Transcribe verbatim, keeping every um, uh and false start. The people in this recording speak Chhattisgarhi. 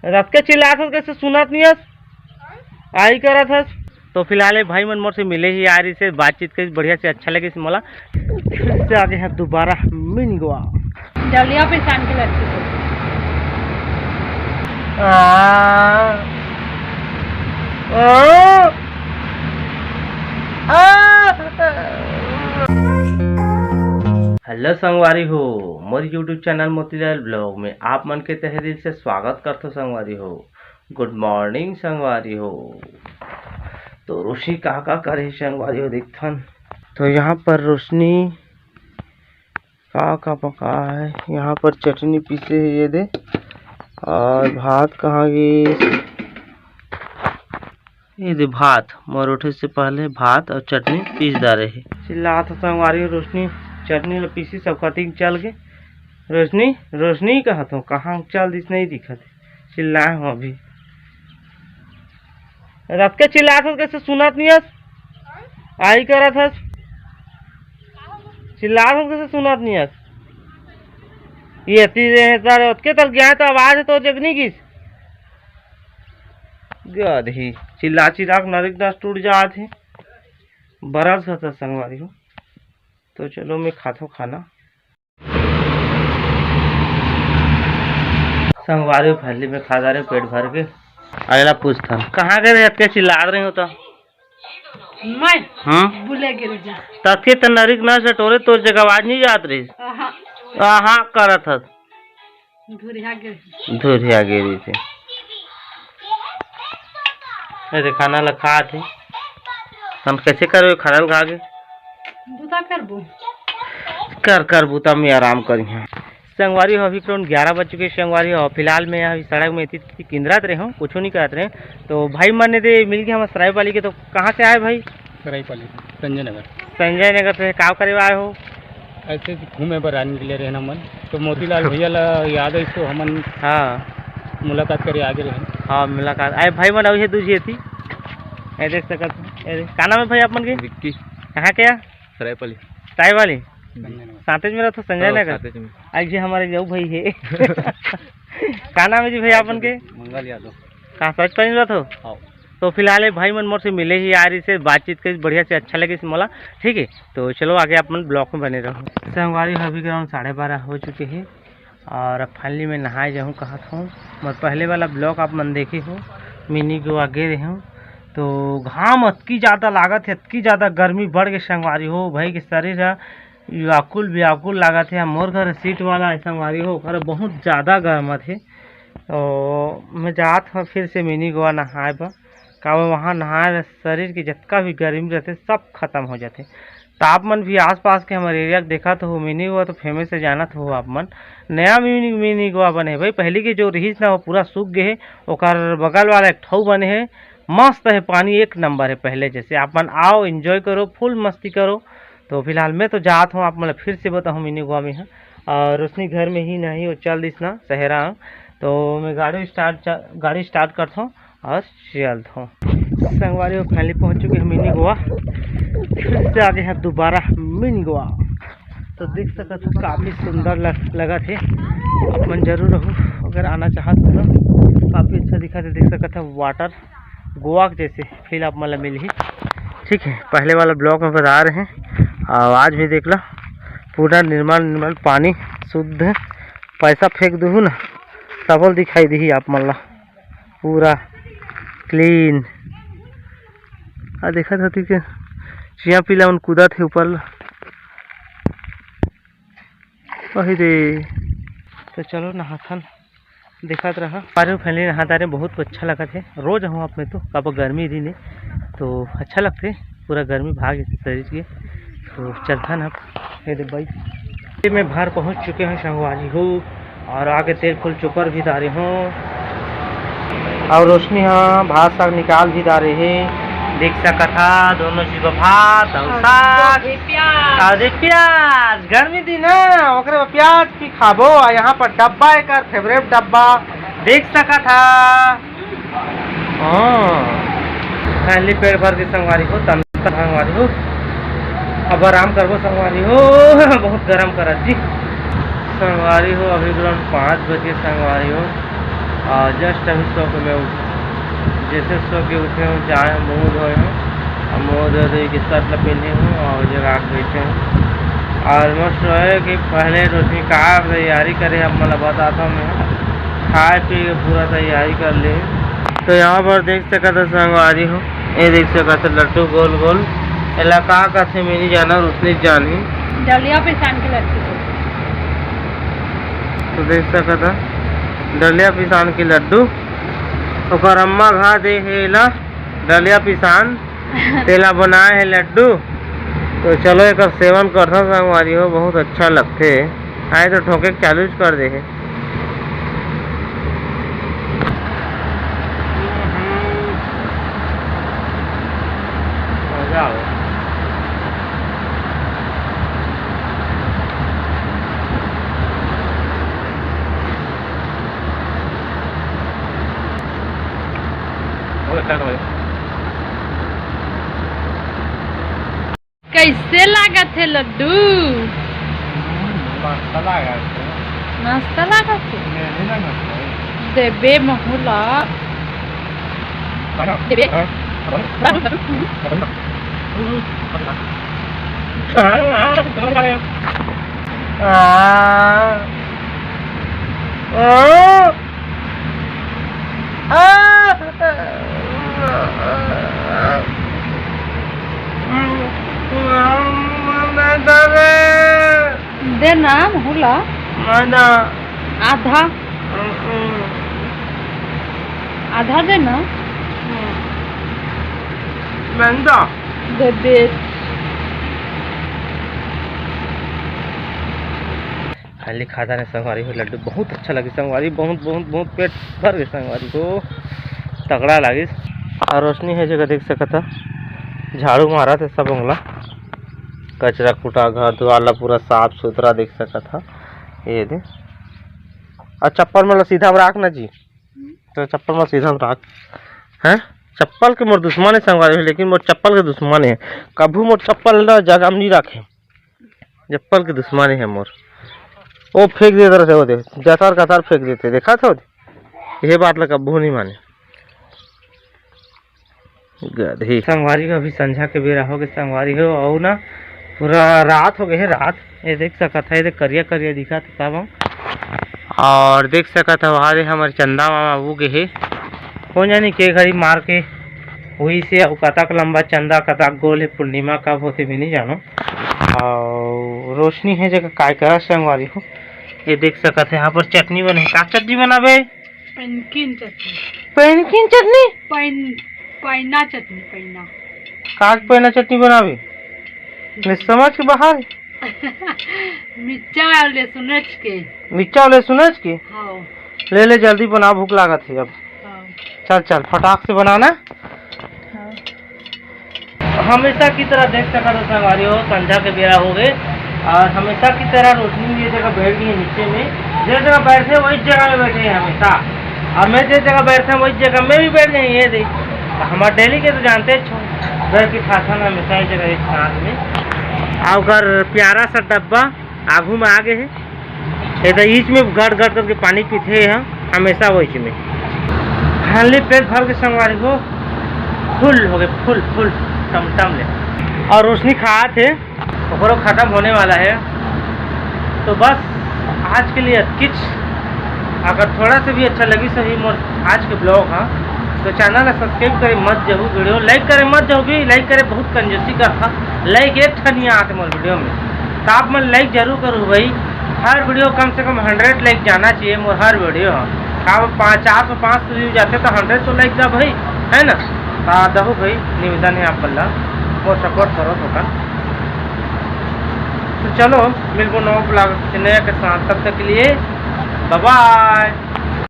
रतके चिल्लात हस, कइसे सुनत नइ हस? आई करत हस। तो फिलहाल ये भाई मन मोर से मिले हे यार, इसे बातचीत करिस बढ़िया से, अच्छा लगिस मोला। फिर से आगे हे दोबारा मिनी गोवा। डलिया पे सान के लड़की को। आ, आ, आ। Hello संगवारी हो, मोर YouTube channel मोतीलाल vlog में आप मन के तहे दिल से स्वागत करथों संगवारी हो। Good morning संगवारी हो। तो रोशनी का का करे हे संगवारी हो, देखथन। तो यहाँ पर रोशनी का का पका हे, यहाँ पर चटनी पीसे हे ये दे, और भात कहाँ गे? ये दे भात, मोर उठे से पहले भात और चटनी पीस डारे हे। चिल्लात हो संगवारी हो, रोशनी चटनी ल पीसी सब कतिक चल गे। रोशनी, रोशनी कहत हो, कहाँ चल दिस, नहीं दिखत हे। चिल्लाए हो अभी। रतके चिल्लात हस, कइसे सुनत नइ हस? आई करत हस। चिल्लात हस, कइसे सुनत नइ हस? ये तीर हे तारे, ओतके तक गया तो आवाज हे तो जग नइ गिस। गधी, चिल्ला चिल्ला के नरिक नस टूट जात हे। बरस होता संगवारी हो। तो चलो मैं खाथों खाना। संगवारी हो, finally मैं खा डारे हँव पेट भर के। अगला पूछथन, कहाँ गए रहे, अतके चिल्लात रहे हो तो? मैं? हाँ? भूले गे रहे जा। ततके त नरिक नस टोरे तोर जगह आवाज नइ जात रहिस। आहा। आहा करत हस। धुरिया गे रहे। धुरिया गे रहिस। अरे खाना ल खात हे। हम कइसे करबे खाना ल खा के? बुता करबो। कर, कर बुता, मैं आराम करिहूँ। संगवारी हो, अभी करीबन ग्यारह बज चुके हे संगवारी हो। फिलहाल मैं अभी सड़क में एती तेती किंदरत रहे हँव, कुछू नइ करत रहे हँव। तो भाई मन दे मिल गे हमर सरायपाली के। तो कहाँ से आए भाई? सरायपाली, संजय नगर। संजय नगर से का करे आए हो? ऐसे ही घूमे बर आने के लिए रहना मन। तो मोतीलाल भैया ला याद है तो हमन हाँ। मुलाकात करे आगे रहे। हाँ, मुलाकात। आए भाई मन, अभी दू झी एती। ए देख सकत हो। ए, का नाम हे भाई आप मन के? विक्की। कहाँ के आ? सरायपाली। सरायपाली? संजय नगर। साथे में रहो तो संजय हाँ, नगर? साथे में। आज जी हमारे जाऊ भाई हे। का नाम हे जी भैया आप मन के? मंगल यादव। कहाँ सरायपाली में रहो? हाँ। तो फिलहाल ये भाई मन मोर से मिले हे यार, इसे बातचीत करिस बढ़िया से, अच्छा लगिस मोला। ठीक हे, तो चलो आगे आप मन vlog में बने रहो। संगवारी हो, अभी करीबन साढ़े बारह हो चुके हे और अब finally मैं नहाए जाहूँ कहत हूँ। मोर पहले वाला vlog आप मन देखे हो, मिनी गोवा गे रहे हूँ, तो घाम अतकी ज़्यादा लागत हे, अतकी ज़्यादा गर्मी बढ़ गे संगवारी हो, भाई के शरीर ह व्याकुल व्याकुल लागत हे। मोर घर seat वाला हे संगवारी हो, ओकर बहुत ज़्यादा गर्मत हे। तो मैं जात हूँ फिर से मिनी गोवा नहाए बर, काबर वहाँ नहाए ले शरीर के जतका भी गर्मी रहथे सब खत्म हो जाथे। तो आप मन भी आसपास के हमर area के देखत हो, मिनी गोवा तो famous हे, जानत हो आप मन। नया मिनी, मिनी गोवा बने हे भाई, पहली के जो रिहिस ना वो पूरा सूख गे हे, ओकर बगल वाला एक ठऊ बने हे, मस्त हे, पानी एक नंबर हे पहले जैसे। आप मन आओ, enjoy करो, full मस्ती करो। तो फिलहाल मैं तो जात हूँ, आप मन ला फिर से बताहूँ मिनी गोवा में हूँ। और रोशनी घर में ही नहीं, वो चल दिस ना सहरा, तो मैं गाड़ी start, गाड़ी start करत हूँ और चलत हूँ। संगवारी हो, finally पहुँच चुके हैं मिनी गोवा। फिर से आगे हैं दोबारा मिनी गोवा। तो देख सकत हो, काफी सुंदर लग, लगत हे। आप मन जरूर रहू, अगर आना चाहत हो तो। काफी अच्छा दिखत हे, देख सकत हो water। गोवा के जैसे feel आप मन ला मिलही। ठीक हे, पहले वाला vlog में बता रहे हैं, और आज भी देख ला, पूरा निर्मल निर्मल पानी, शुद्ध, पैसा फेंक दूहू ना, तबो ल दिखाई दिही आप मन ला, पूरा clean। आ देखत होती के चिया पीला मन कूदत हे ऊपर ला। अहि रे, तो चलो नहाथन, देखत रहा। अरे finally नहा डारे, बहुत अच्छा लगत हे। रोज हूँ आप में तो, काबर गर्मी दिन हे, तो अच्छा लगथे, पूरा गर्मी भाग जथे शरीर के। तो चलथन अब, ये दे bike। ये मैं घर पहुँच चुके हूँ संगवारी हो, और आगे तेल फुल चोकर भी डारे हूँ। और रोशनी ह भात साग निकाल भी डारे हे, देख सकत हा दोनों चीज, भात और और साग। ये प्याज। और ये प्याज, गर्मी दिन हे, ओकरे बर प्याज भी खाबो। और यहाँ पर डब्बा, एकर favourite डब्बा, देख सकत हा। हाँ, finally पेट भर के संगवारी हो, तन तन संगवारी हो, अब आराम करबो संगवारी हो। बहुत गरम करत जी संगवारी हो, अभी करीबन पाँच बजे संगवारी हो। और just अभी सो के मैं उठ, जैसे सो के उठे हूँ, जाए हूँ, मुँह धोए हूँ और मुँह धो धो के शर्ट ला पहने हूँ और जरा के बैठे हूँ। Almost है कि पहले रोशनी का तैयारी करे, अब मतलब बताता हूँ मैं, खाए पी के पूरा तैयारी कर ले। तो यहाँ पर देख सकत हो संगवारी हो, ये देख सकत हो लड्डू गोल गोल, एला का कथे मैं नहीं जाना, रोशनी जानी। डलिया पिसान के लड्डू। तो देख सकत हो डलिया पिसान के लड्डू, ओकर अम्मा घा दे हे एला डलिया पिसान, तेला बनाए हे लड्डू। तो चलो एकर सेवन करथन संगवारी हो, बहुत अच्छा लगथे। आए तो ठोके के चालू च कर दे हे। मजा आवे। बहुत अच्छा था भाई। कैसे लागत हे लड्डू? हम्म, मस्त लागत हे। मस्त लागत हे? मेरे ना मस्त हे। देबे महू ला। बड़ा। देबे। हाँ? बड़ा। आ, आ, आ। दे ना, हुला। आधा। आधा दे ना। दे दे। खाली खाता नहीं संगवारी हो लड्डू, बहुत अच्छा लगे संगवारी, बहुत, बहुत, बहुत पेट भर गए संगवारी हो, तगड़ा लगिस। और रोशनी हे जगह देख सकत ह, झाड़ू मारत हे सब ओंगला, कचरा कूटा घर दुआर ला पूरा साफ सुथरा देख सकत ह। ये दे, और चप्पल मतलब सीधा में राख ना जी, तो चप्पल में सीधा में राख। हैं, चप्पल के मोर दुश्मन है संगवारी हो, लेकिन मोर चप्पल के दुश्मन है, कभू मोर चप्पल ला जगह में नहीं राखे। चप्पल के दुश्मन हे मोर। वो फेंक देत रथे, वो दे, जतर कतर फेंक देथे, देखत हो? ये बात ला कब्बो नहीं माने। गधी। संगवारी हो, अभी संझा के बेरा हो गए संगवारी हो, अउ ना पूरा रात हो गए हे, रात। ये देख सकत है, ये देख करिया करिया दिखत हे सब। और देख सकत हो, अरे हमर चंदा मामा वो गए हे, कौन जानी के घड़ी मार के हुई से, अउ कतक लंबा चंदा, कतक गोल हे, पूर्णिमा कब होथे, मैं नहीं जानों। अउ रोशनी हे जगह काय करा संगवारी हो, ये देख सकत है, यहाँ पर चटनी बने हे। का चटनी बनाबे? पैनकिन चटनी। पैनकिन चटनी? पैन-, पैना चटनी, पैना। का के पैना चटनी बनाबे? मैं समझ के बाहर। मिर्चा अउ लहसुनच के। मिर्चा अउ लहसुनच के? हाँ। ले ले, जल्दी बना, भूख लागत हे अब। हाँ। चल चल, फटाक से बनाना। हाँ। हमेशा की तरह देख सकत हो संगवारी हो, संझा के बेरा हो गए और हमेशा की तरह रोशनी ये जगह बैठ गई है नीचे में। जे जगह बैठे वही जगह में बैठे हैं हमेशा, और मैं जे जगह बैठता हूँ वही जगह में भी बैठ गई। ये देख, हमारे डेली के तो जानते छो, घर की खासन हमेशा एक जगह एक साथ में। आ ओकर प्यारा सा डब्बा आगू में आ गए है। ये तो ईच में गड़ गड़ करके पानी पीते हैं हम हमेशा, वो ईच में। खाली पेट भर के संगवारी हो, फुल हो गए, फुल, फुल, टमटम ले। और रोशनी खात हे, ओकरो खत्म होने वाला है। तो बस आज के लिए अतकिच। अगर थोड़ा सा भी अच्छा लगी सही मोर आज के ब्लॉग, हाँ, तो चैनल ला सब्सक्राइब करे मत जहू, वीडियो लाइक करे मत जहू, भी लाइक करे बहुत कंजूसी करथा, लाइक एक ठनिया आते मोर वीडियो में, तो आप मन लाइक जरूर करू भाई। हर वीडियो कम से कम हंड्रेड लाइक जाना चाहिए मोर हर वीडियो, हाँ। का पाँच, चार सौ पाँच सौ व्यूज आते तो हंड्रेड तो लाइक दा भाई, है ना? तो दहू भाई, निवेदन है आप मन ला, मोर सपोर्ट करो थोड़ा। तो चलो मिलबो नवा ब्लॉग नया के साथ, तब तक के लिए बाय बाय।